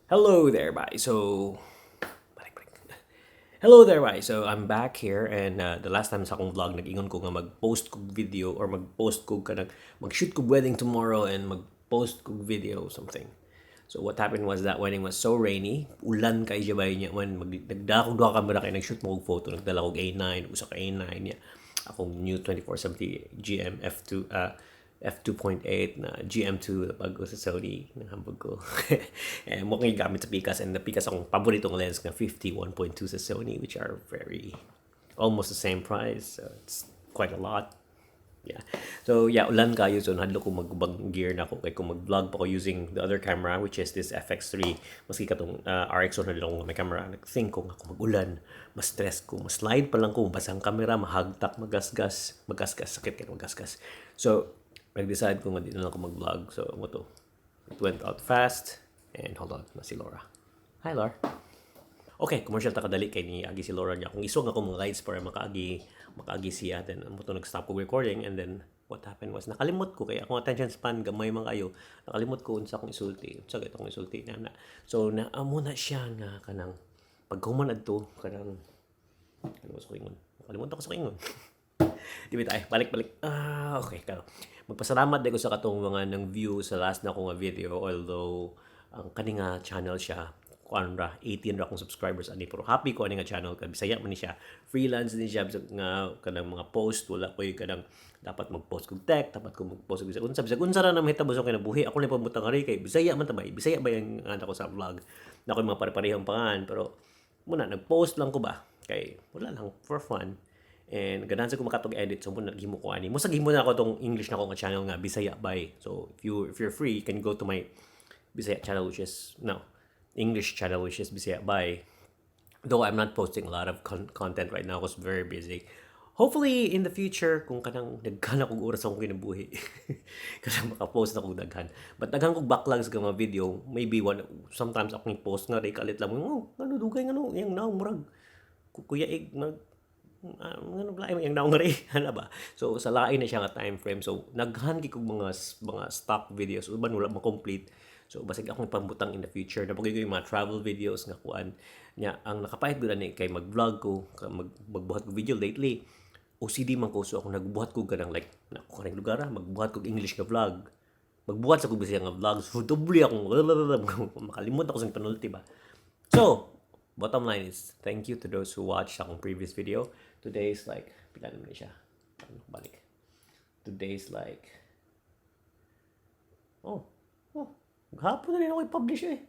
Hello there, bye. So, balik, balik. Hello there, bye. So, I'm back here and the last time sa akong vlog, nag-ingon ko nga mag-post kog video or mag-post ko kanang mag-shoot kog wedding tomorrow and mag-post kog video something. So, what happened was that wedding was so rainy. Ulan kay siya bay niya man nagdala kog duha camera kay nag-shoot mo og photo, nagdala kog A9, usa ka A9 niya. Akong new 2470 GM F2 f2.8 na GM2 na bago sa Sony, nahambog ko. Eh, mao kong gamit sa pikas and the pikas akong paboritong lens nga 50 1.2 sa Sony, which are very almost the same price. So it's quite a lot. Yeah. So yeah, ulan kayo, so nahadlok ko mag-ubang gear na ako kay kung mag-vlog pa ko using the other camera, which is this FX3, maski katong RX100 akong may camera, nag-think ko nga kung mag-ulan, mas stress ko, mas slide pa lang ko, basa ang camera, mahagtak, magasgas, magasgas, sakit kay magasgas. So nag-decide ko nga di na lang ako mag-vlog. So mao to. It went out fast and hold on, na si Laura. Hi, Laura. Okay, commercial ta kadali kay ni agi si Laura niya. Kung iswag ako mga guides para makaagi siya, then mao to nag-stop ko recording and then what happened was nakalimot ko kay akong attention span gamay man kayo. Nakalimot ko unsa akong isulti. Unsa gayud akong isulti na na. So na amo na siya nga kanang paghuman adto kanang ano sa ingon. Nakalimot ako sa ingon. Di ba tayo? Balik, balik. Ah, okay. Karo. Magpasalamat din ko sa katong mga nang view sa last na akong nga video, although ang kani nga channel siya kuan ra, 18 ra akong subscribers ani, pero happy ko ani nga channel kay Bisaya man ni siya, freelance din siya bisag nga kanang mga post, wala koy kanang dapat mag-post kog tech, dapat ko mag-post og bisag unsa, bisag unsa ra na mahitabo sa kinabuhi ako lang pabutang ari kay Bisaya man ta ba, Bisaya ba yung anak ko sa vlog na ako mga pare-parehong pangan, pero muna nag-post lang ko ba kay wala lang, for fun, and ganahan sa ko makatog edit, so muna naghimo ko ani mo sa gihimo na ako tong English na ko nga channel nga Bisaya by. So if you're free, you can go to my Bisaya channel, which is, no, English channel, which is Bisaya by. Though I'm not posting a lot of content right now because very busy. Hopefully in the future, kung kanang nagkana kog oras akong kinabuhi, kanang maka-post na kog daghan. But daghan kog backlogs nga mga video, maybe one sometimes akong i-post nga kalit lang, "Oh, ano dugay nga no, iyang naong murag kuya ig mag ngano lain iyang naong ri," ana ba. So sa lain na siya nga time frame. So naghan gyud kog mga stock videos, uban wala ma-complete. So basig akong ipambutang in the future na yung mga travel videos nga kuan nya. Ang nakapahit gud ani kay mag-vlog ko, magbuhat ko video lately. OCD man ko, so ako nagbuhat ko kanang like na ko kaning lugar ah, magbuhat ko English nga vlog. Magbuhat sa kog Bisaya nga vlog. So doble akong makalimot ako sa panulti ba. So, bottom line is thank you to those who watched akong previous video. Today is like pila naman ni siya? Ano, balik. Today is like, oh, hapon na rin ako i-publish eh.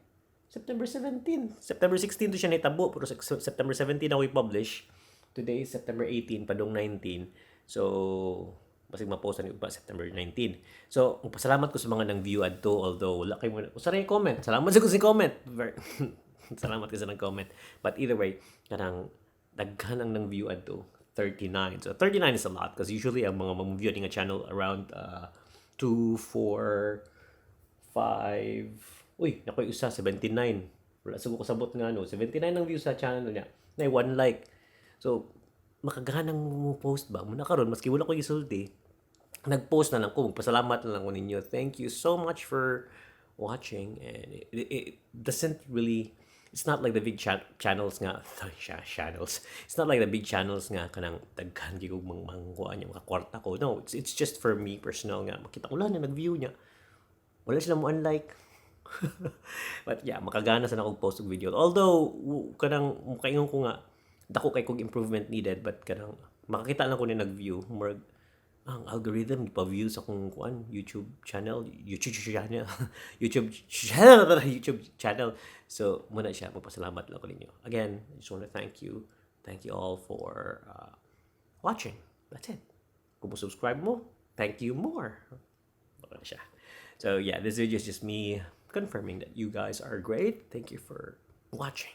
September 17. September 16 to siya nahitabo, pero September 17 ako i-publish. Today is September 18, padong 19. So, basig ma-post na pa September 19. So, pasalamat ko sa mga nang view adto, although wala kayo mo usa ra comment. Salamat sa ko comment. Salamat ko sa nang comment. But either way, kanang daghan ang nang view adto, 39. So 39 is a lot because usually ang mga mo-view nga channel around 2, 4, 5. Uy, nakoy usa 79. Wala sa ko kasabot nga ano, 79 ang view sa channel niya. Na one like. So makaganang mo post ba? Muna karon maski wala ko isulti, nag-post na lang ko, magpasalamat na lang ko ninyo. Thank you so much for watching and it doesn't really, it's not like the big channels nga channels. It's not like the big channels nga kanang daghan gyud kog mangkuan niya, makakwarta ko. No, it's just for me personal nga makita ko lang na nag-view niya. Wala sila mo unlike. But yeah, makagana sa akong post og video. Although kanang mukaingon ko nga dako kay kog improvement needed, but kanang makakita lang ko ni nag-view, murag ang algorithm pa-view sa akong kuan YouTube channel, YouTube channel, YouTube channel, YouTube channel. So muna siya, magpasalamat lang ko ninyo. Again, I just want to thank you. Thank you all for watching. That's it. Kung mo subscribe mo, thank you more. Baka na siya. So yeah, this video is just me confirming that you guys are great. Thank you for watching.